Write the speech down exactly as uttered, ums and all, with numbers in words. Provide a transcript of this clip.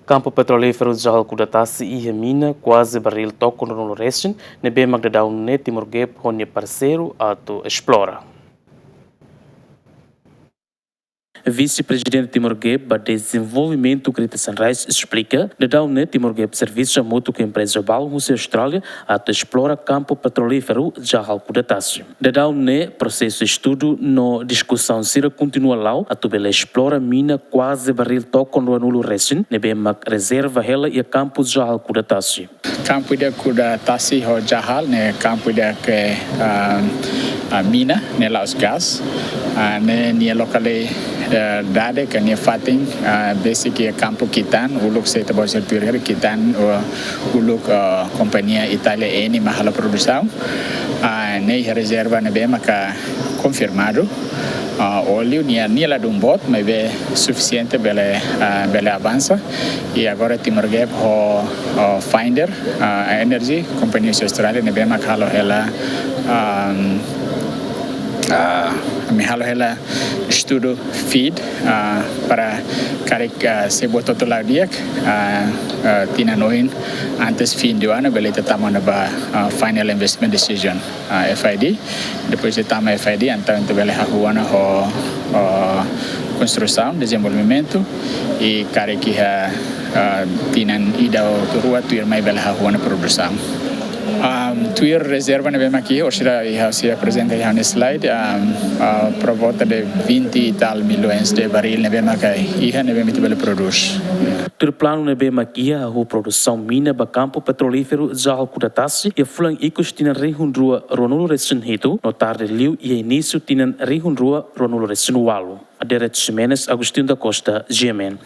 Kampu petrolíferu Jahal Kuda Tasi iha mina kuaze barril tokon ruanulu resin, ne'ebé mak daudaun ne'e Timor Gap ho nia parseiru atu esplora. Vise-Prezidente Timor Gap ba Dezenvolvimentu Greater Sunrise esplika, daudaun ne'e Timor Gap servisu hamutuk ho empreza balu husi Austrália atu esplora kampu petrolíferu Jahal Kuda Tasi. Daudaun ne'e prosesu estudu no diskusaun sira kontinua la'o atu bele esplora mina kuaze barril tokon ruanulu resin, ne'ebé mak rezerva hela iha kampu Jahal Kuda Tasi. Kampu ida Kuda Tasi ho Jahal ne'e kampu ida ke, ah, ah, mina ne'e la'ós gás. Ah, ne'e nia lokalidade ka nia fatin, ah, besik iha kampu Kitan, uluk se ita-boot sira tuir hela Kitan, ah, uluk, ah, kompañia Itália Eni mak halo produsaun. Ah, ne'e iha rezerva ne'ebé maka konfirmadu. Ah, óleu nia, nia ladún boot, maibé sufisiente bele, ah, bele avansa. I agora Timor Gap ho, ho Finder, ah, Energy, kompañia husi Austrália, ne'ebé mak halo hela, ah, ah, ami halo hela estudu feed, ah, para karik, ah, se buat hotu la'o di'ak, ah, ah, tinan oin antes fim do ano, bele ita tama ona ba, ah, final investment decision, ah, F I D. Depois de tama F I D, entaun ita bele hahú ona ho, ho konstrusaun, dezenvolvimentu, i karik iha, ah, tinan ida ou rua tuirmai bele hahú ona produsaun. Ah, tuir rezerva ne'ebé mak iha, orsida iha, sei aprezenta iha ne'e slide, ah, ah, por volta de vinte e tal milhões de barril ne'ebé maka iha, ne'ebé mak ita bele prodús. Tuir planu ne'ebé mak iha hahú produsaun mina ba kampu petrolíferu Jahal Kuda Tasi iha fulan ikus tinan rihun rua ruanulu resin hitu, no tarde liu iha inísiu tinan rihun rua ruanulu resin ualu. Aderet Ximenes, Agostinho da Costa, G M N.